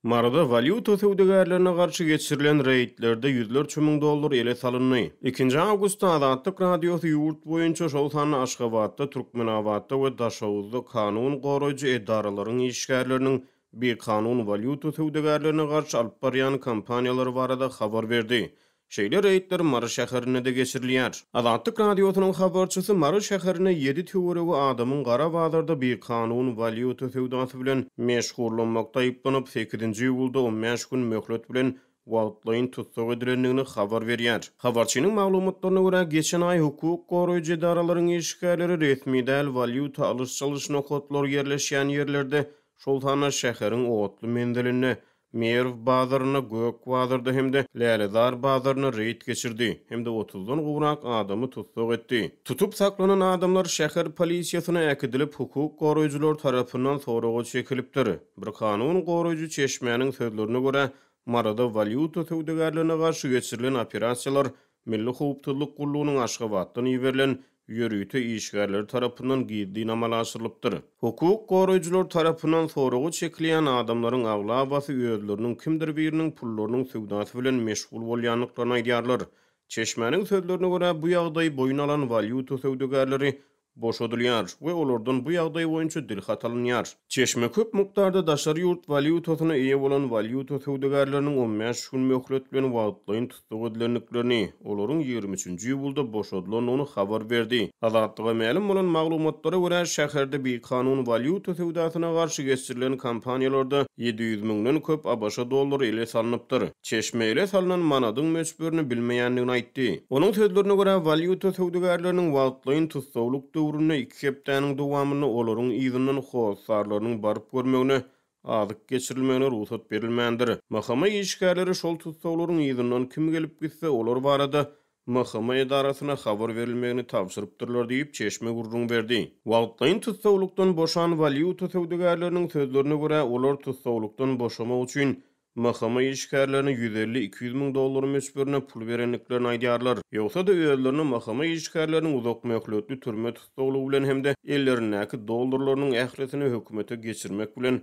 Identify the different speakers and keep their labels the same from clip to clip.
Speaker 1: Maryda walýuta söwdagärlerine garşy geçirilen reýdlerde ýüzlerçe müň dollar ele salyndy. Ikinji awgustda Azatlyk Radiosy ýurt boýunça, şol sanda Aşgabatda, Türkmenabatda we Daşoguzda kanun goraýjy edaralaryň işgärleriniň bikanun walýuta söwdagärlerine garşy alyp barýan kampaniýalary barada habar berdi. Şeýle reýdler Mary şäherinde-de geçirilýär. Azatlyk Radiosynyň habarçysy Mary şäherinde ýedi töweregi adamyň gara bazarda bikanun walýuta söwdasy bilen meşgullanmakda aýyplanyp, sekizinji iýulda on bäş gün möhlet bilen wagtlaýyn tussag edilendigini habar berýär. Habarçynyň maglumatlaryna görä, geçen aý hukuk goraýjy edaralaryň işgärleri resmi däl walýuta alyş-çalyş nokatlary ýerleşýän ýerlerde, şol sanda şäheriň otly menzilinde Merw bazarynda, Gök bazarda hem-de Lälezar bazarynda reýd geçirdi hem-de otuzdan gowrak adamy tussag etdi. Tutup saklanan adamlar şäher polisiýasyna äkidilip, hukuk goraýjylar tarapyndan soraga çekilipdir. Bir kanun goraýjy çeşmäniň sözlerine görä, Maryda walýuta söwdagärlerine garşy geçirilen operasiýalar Milli howpsuzlyk gullugynyň Aşgabatdan iberilen ýörite işgärleri tarapyndan gizlin amala aşyrylypdyr. Hukuk goraýjylar tarapyndan soraga çekilýän adamlaryň aglabasy özleriniň kimdir biriniň pullarynyň söwdasy bilen meşgul bolýandyklaryny aýdýarlar. Çeşmäniň sözlerine görä, bu ýagdaýy boýun alan walýuta söwdagärleri boşadylýar we olardan bu ýagdaý boýunça dilhat alynýar. Çeşme köp mukdarda daşary ýurt walýutasyna eýe bolan walýuta söwdagärleriniň on bäş gün möhlet bilen wagtlaýyn tussag edilendiklerini, olaryň 23-nji iýulda boşadylandygyny habar berdi. Azatlyga mälim bolan maglumatlara görä, şäherde bikanun walýuta söwdasyna garşy geçirilen kampaniýalarda 700 müňden köp ABŞ dollary ele salnypdyr. Çeşme ele salnan manadyň möçberini bilmeýändigini aýtdy. Onuň sözlerine görä, walýuta söwdagärleriniň wagtlaýyn tussaglyk döwründe iki hepdäniň dowamynda olaryň yzyndan hossarlarynyň baryp görmegine, azyk geçirilmegine rugsat berilmändir. MHM işgärleri şol tussaglaryň yzyndan kim gelip gitse, olar barada MHM edarasyna habar berilmegini tabşyrypdyrlar diýip, çeşme gürrüň berdi. Wagtlaýyn tussaglykdan boşan walýuta söwdagärleriniň sözlerine görä, olar tussaglykdan boşamak üçin MHM işgärlerine 150-200 müň dollar möçberinde pul berendiklerini aýdýarlar. Ýogsa-da özlerine MHM işgärleriniň uzak möhletli türme tussaglygy bilen hem-de ellerindäki dollarlarynyň ählisini hökümete geçirmek bilen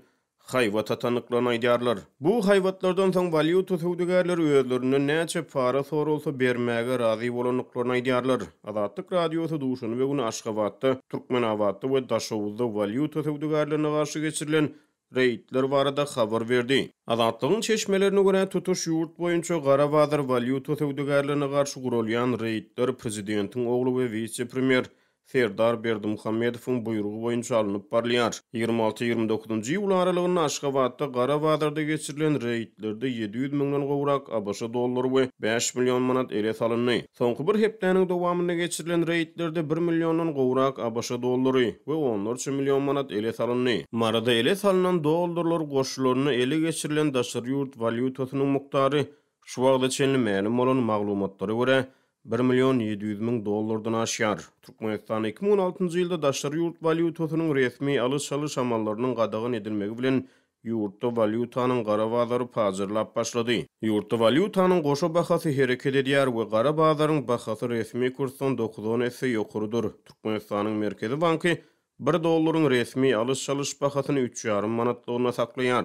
Speaker 1: haýbat atandyklaryny aýdýarlar. Bu haýbatlardan soň walýuta söwdagärleri özlerinden näçe para soralsa bermäge razy bolandyklaryny aýdýarlar. Azatlyk Radiosy duşenbe güni Aşgabatda, Türkmenabatda we Daşoguzda walýuta söwdagärlerine garşy geçirilen reýdler barada habar berdi. Azatlygyň çeşmelerine görä, tutuş ýurt boýunça gara bazar walýuta söwdagärlerine garşy guralýan reýdler prezidentiň ogly we wise-premýer Serdar Berdimuhamedowyň buýrugy boýunça alnyp barylýar. 26, 29-njy iýul aralygynda Aşgabatda gara bazarda geçirilen reýdlerde 700 müňden gowrak ABŞ dollary we 5 million manat ele salyndy. Soňky bir hepdäniň dowamynda geçirilen reýdlerde bir milliondan gowrak ABŞ dollary we onlarça million manat ele salyndy. Maryda ele salnan dollarlar goşularynda ele geçirilen daşary ýurt walýutasynyň mukdary şu wagta çenli mälim bolan maglumatlara görä, bir million 700 müň dollardan aşýar. Türkmenistanda 2016-njy ýylda daşary ýurt walýutasynyň resmi alyş-çalyş amallarynyň gadagan edilmegi bilen Ýurtda walýutanyň gara bazary pajarlap başlady. Ýurtda walýutanyň goşa bahasy hereket edýär we gara bazaryň bahasy resmi kursdan dokuz-on esse ýokarydyr. Türkmenistanyň Merkezi banky bir dollaryň resmi alyş-çalyş bahasyny üç ýarym manatlygyna saklaýar.